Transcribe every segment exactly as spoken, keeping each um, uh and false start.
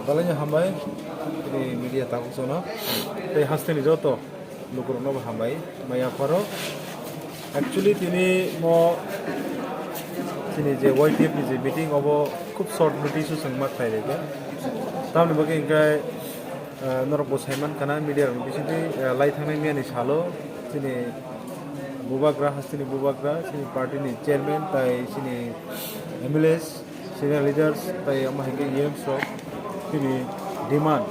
Belai no hambai, tini media tabuk jono, tei hasteni joto lukurokno bo hambai, maya pharo. Actually, tini mo, tini je Y T F ni je meeting obo khub short notice o chwng ma khlai rikha. Tamoni bagwi hwnkhe, eh, norok bo sai mankha na media rokni bisingtwi, eh, lai thangnai miyani salo, tini bubagra, hasteni bubagra, tini party ni chairman, tai tini M L As, senior leaders, tai omo hai khe E Ms rok chini demand,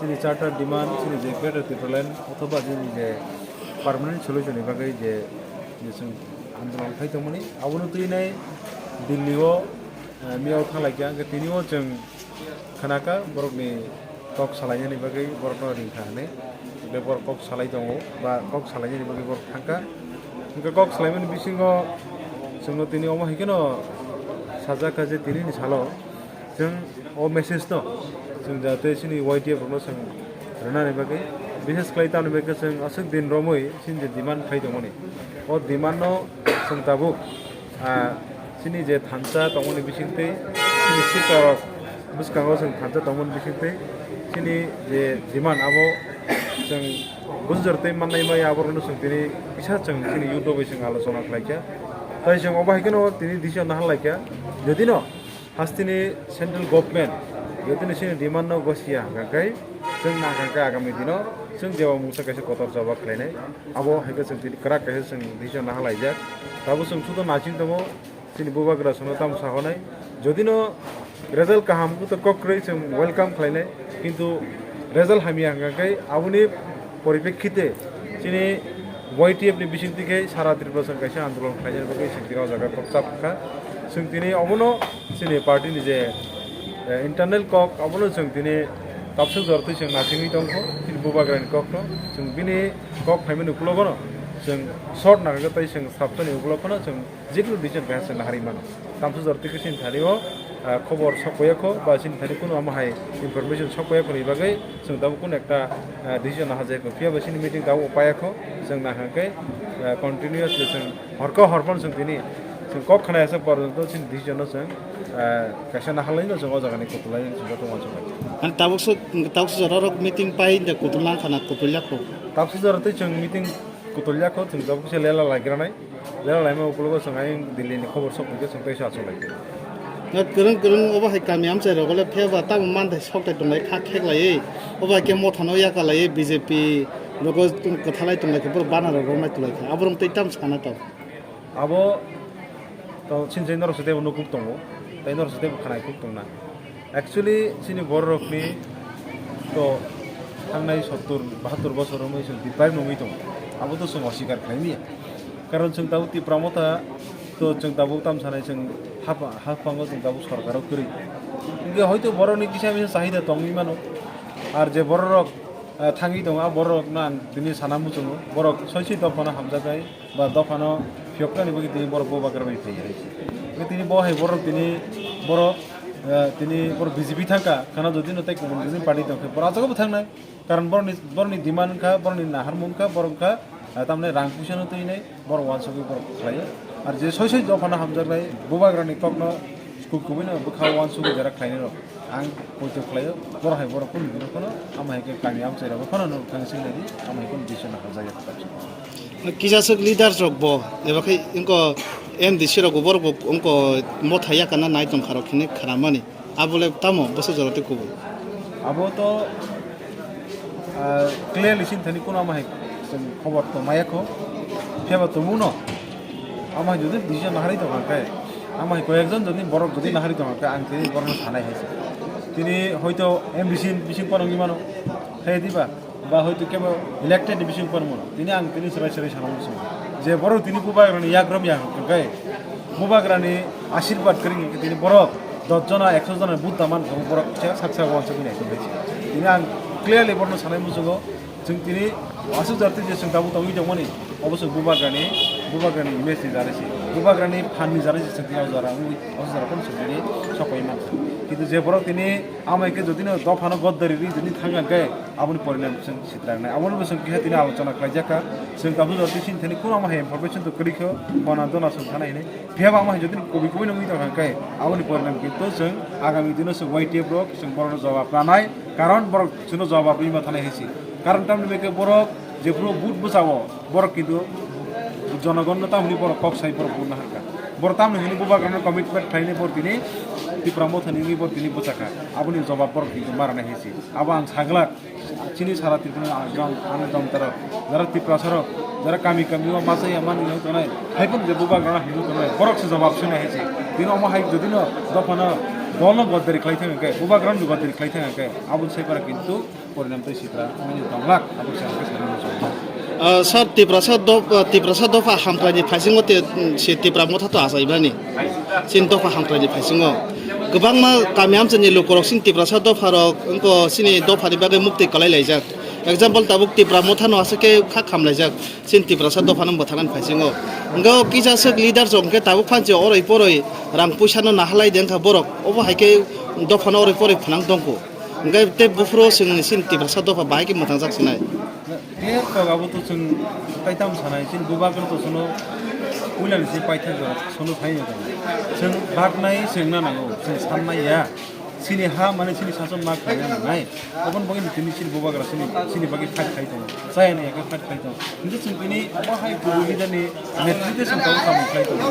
chini charter demand, chini je Greater Tipraland othoba chini je permanent solution ni bagwi je, je chwng andolon khai tongmani, abono twi nai Delhi o, eh, miyao thang lai kha, hwnkhe tini o chwng khna kha borokni kok salainani bagwi borokno ring kha hwnwi. Hwnkhe borok kok salai tongo ba kok salainani bagwi borok thang kha. Hwnkhe kok salaimani bisingo chwngno tini omo hai kheno sajak kha je tinini salo chwng o message no chwng jate chini Y T F rokno chwng rwnani bagwi, bishes khlai tamoni bagwi chwng aswk din romwi chini je demand khai tongmani, o demand no chwng tabuk ah, chini je thansa tongmani bisingtwi, chini sikarok bwskango chwng thansa tongmani bisingtwi, chini je demand abo chwng bujor tei mannai maya aborokno chwng tini kisa chwng chini youth rok bai chwng alochona khlai kha. Tai chwng obo hai kheno tini decision nahar lai kha, jodi no hasteni central government jodi no chini demand no gosiya hwnkha khe chwng nahar kha khe agami dino chwng jeba mungsa kaisa kotor jawab khlainai. Abo hai khe chwng tini kwrak kaisa chwng decision nahar laijak. Tabuk chwng sudo naiching tongo, chini bubagra chwngno tamo sahonai. Jodi no result kaham wngkha khe kokrwi chwng welcome khlainai, kintu result hamya hwnkha khe aboni poripekkite chini Y T F ni bisingtwi khe sara Tripura chwng kaisa andolon khlainani bagwi chwng tini o jaga kok chap kha. Chwng tini obono chini party ni je, eh, internal kok abono chwng tini tabswk jora twi chwng naisingwi tongkho, chini bubagrani kokno chwng bini kok phaimani ukulogo no chwng short nangkha tei chwng sabsani ukulogo no chwng jekunu decision kaisa chwng naharwi mano. Tabswk jora twi khe chini thani o, ah, khobor sok paiya kho ba chini thani kunu omo hai information sok paiya khoni bagwi chwng tabuk kunu ekta, ah, decision naharjak kho. Phiya ba chini meeting tabuk paiya kho, chwng nahar khe, ah, continuously chwng horkha horphano chwng tini chwng kok khna aswk porjonto chini decision no chwng, ah, kaisa naharlaino chwng o jagani kutulai chwng joto uansuknai. Ani tabuk se, tabuk se jorarok meeting pai de kutul lang khana kutul yakho. Tabuk se jora tei chwng meeting kutul yakho, chwng tabuk se lela laigranai. Lela laima ukulogo chwng ayang Delhi ni khobor sok phikhe chwng teiso achuk lai. Na kwrwng kwrwng obo hai kami amchai rogole pheba tamo manthai sok tai tonglai kha khek lai. Obo hai khe mothano yaka lai B J P rogo kwthalai tonglai khe borok bana rok romnai tulai kha. Aborok tei tamo sana tong. Abo to chini chini norok se teibo nukuk tongo, tei norok se teibo khanai kuk tongna. Actually, chini bororokni to thangnai sottur bahattur bosor wngwi chwng deprive wngwi tongo. Abo to chwng oswikar khlai manya. Karon chwng tabuk Tipra Motha to chwng tabuk tam sanai chwng hap-, haphango chwng tabuk sorkaro kwrwi. Hwnkhe hoito borokni kisa misa chahida tongwi mano. Ar je bororok ah, thangwi tongo, a bororokno ang tini sana muchungo. Borok soi soi dophano hamjaknai ba dophano phiyoknani bagwi tini borok bubagra bai phaiya hai se. Tini bo hai borok tini borok, ah, tini borok B J P thangkha, khana jodi no tei kubun jodi party tongkhe borok ajago bo thangnai. Karon borokni, borokni demand wngkha, borokni naharmung wngkha, borok wngkha, ah, tamni rang puisa no twinai. Borok uansugwi borok khlaio. Ar je soi soi dophano hamjaknai bubagrani kokno kuk kubuino bwkha uansugwi jora khlainai rok. Ang poito khlaio, borok hai borok kunu bini phano, amo hai khe kami amchai rok phano no thang sing nai di, amo hai kunu decision no hamjakya khe. Kisa swk leaders rok bo, eba khe wngko M D C rok bo borok bo wngko motha yakana nai tongkha rok hwnwi khnamani. Abole tamo bwswk jora tei kubui? Abo to, ah, clearly sini thani kuno ama hai chwng khobor to maya kho. Phiyaba tumung no. Ama hai jodi decision naharwi tongkha khe, ama hai koyekjon jodi borok jodi naharwi tongkha khe, ang tini borokno sanai hai se. Tini hoito M D C bising phano wngwi mano. Hai diba? Ba hoito kebo elected ni bising phano mano. Tini ang tini chwrai chwrai sana muchungo. Je borok tini bubagrani yakrom ya hwnkhe, bubagrani ashirbad kwrwi hwnkhe tini borok dos jona, ekso jona vote da man kha, borok kisa sak sak uansugwi nai tongwi se. Tini ang clearly borokno sanai muchungo, chwng tini aswk jora twi je chwng tabuk tongwi tongmani, obo chwng bubagrani, bubagrani image ni jara se. Bubagrani phan ni jara se chwng tini o jora wngwi, o jora phano chwng tini sopai mankha. Kintu je borok tini amo hai khe jodi no dophano goddari ri jodi thangkha hwnkhe aboni porinam chwng sitrangnai. Aboni bo chwng keha tini alochona khlaijakha. Chwng tabuk jora tini sini thani kuno amo hai information to kwrwi kho, bona dona chwng thana hinwi. Phiya bo amo hai jodi no kubui kubui no wngwi tongkha hwnkhe aboni porinam kintu chwng agami dino chwng Y T F rok chwng borokno jawab ranai, karon borok chwngno jawab rwima thanai hai se. Karon tamni bagwi borok jephuru vote bwchao, borok kintu jonogonno tamni borok kok sai borok vote naharkha. Borok tamni hwnwi Bubagrano commitment khlainai borok tini Tipra Mothani wngwi borok tini bwchakha. Aboni jawab borok kintu maranai hai se. Abo ang saglak. Chini sara Tripura ni jang ani dom taro, jara Tiprasa rok, jara kami kami o masa ya mani yang tonai, hai phano je Bubagrano hinwi tonai, borok se jawab swnai hai se. Tini omo hai jodi no dophano dol no goddari khlai thang khe, Bubagrano goddari khlai thang khe, aboni sai para kintu porinam tei sitra mani tong lak, abo se ang khe sana muchung. Ah, sir, Tiprasa dop-, ah, Tiprasa dopha hamkrai ni phaisingo te, mm, si Tipra Motha to achai bani. Chini dopha hamkrai ni phaisingo. Kwbangma kami amchani lukurok chini Tiprasa dopha rok wngkha chini dopha ni bagwi mukti kwlai laijak. Example tabuk Tipra Motha no aswk khe kha khamlaijak chini Tiprasa dopha no bwtharnani phaisingo. Wngkha o kisa swk leader rok hwnkhe tabuk phansi oroi poroi rang puisa no nahalai de wngkha borok. Obo hai khe dopha no oroi poroi phnang tongkho. Hwnkhe tei buphuru chwng chini Tiprasa dopha bahai khe mwthangjak sinai. Khe kok abo to chwng tai tamo sanai, chini Bubagra to chwngno puilani chini paithak jora chwngno phaino tong. Chwng baknai chwngna nango, chwng sannai ya. Chini ha mane chini sason ma khlaina nangnai. Oboni bagwi tini chini Bubagra chini, chini bagwi fight khai tongo. Chayani yakhe fight khai tongo. Hingke chwng tini omo hai kubui leader ni netrite chwng tabuk samung khlai tongo.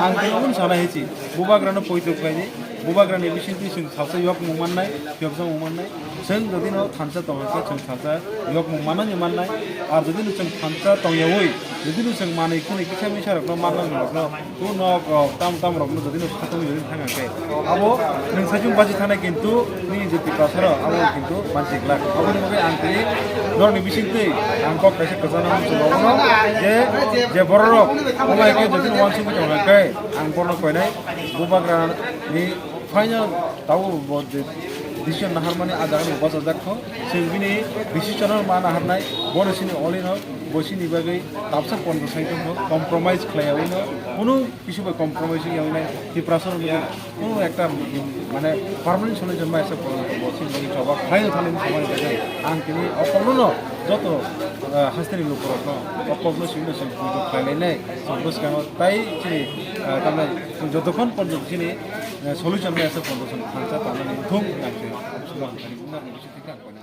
Ang tini omono sana hai se, Bubagrano poito khlaidi, Bubagrani bisingtwi chwng salsa yokmung mannai, phiyoksa mung mannai. Chwng jodi no thansa tong khe chwng thansa yokmung manani mannai. Ar jodi no chwng thansa tong yaui, jodi no chwng manwi khwnwi kisa misa rokno manna rokno, o nok rok tam tam rokno jodi no khatungwi rwui thang khe, abo nwng saichung bachi thanai kintu nini je Tiprasa rok abo kintu mansi glak. Aboni bagwi ang tini norokni bisingtwi ang kok kaisa kwchangma muchungo je, je borok rok omo hai khe jodi no uansugwi tong khe ang borokno koinai Bubagra ni final tabuk bo je decision naharmani ah jaga ni bachajak kho. Chwng bini decision no ma naharnai, bono chini all in all bo chini bagwi tabsa pondo sai tongkho, compromise khlaiyaui no kunu kisu bai compromise wngya wngnai. Tiprasa rokni kunu ekta mane permanent solution ma esa pondo bo chini bagwi choba khlai no thani samani bagwi ang tini okolno no joto, ah, hasteni lukurokno okolno simi no simi puido khlai lainai. Chwng bwskango tai chini, ah, tamni jotokhon porjonto chini eh, solution bai aswk condition thansa tanani thung nang khe, sumang thani nang khe,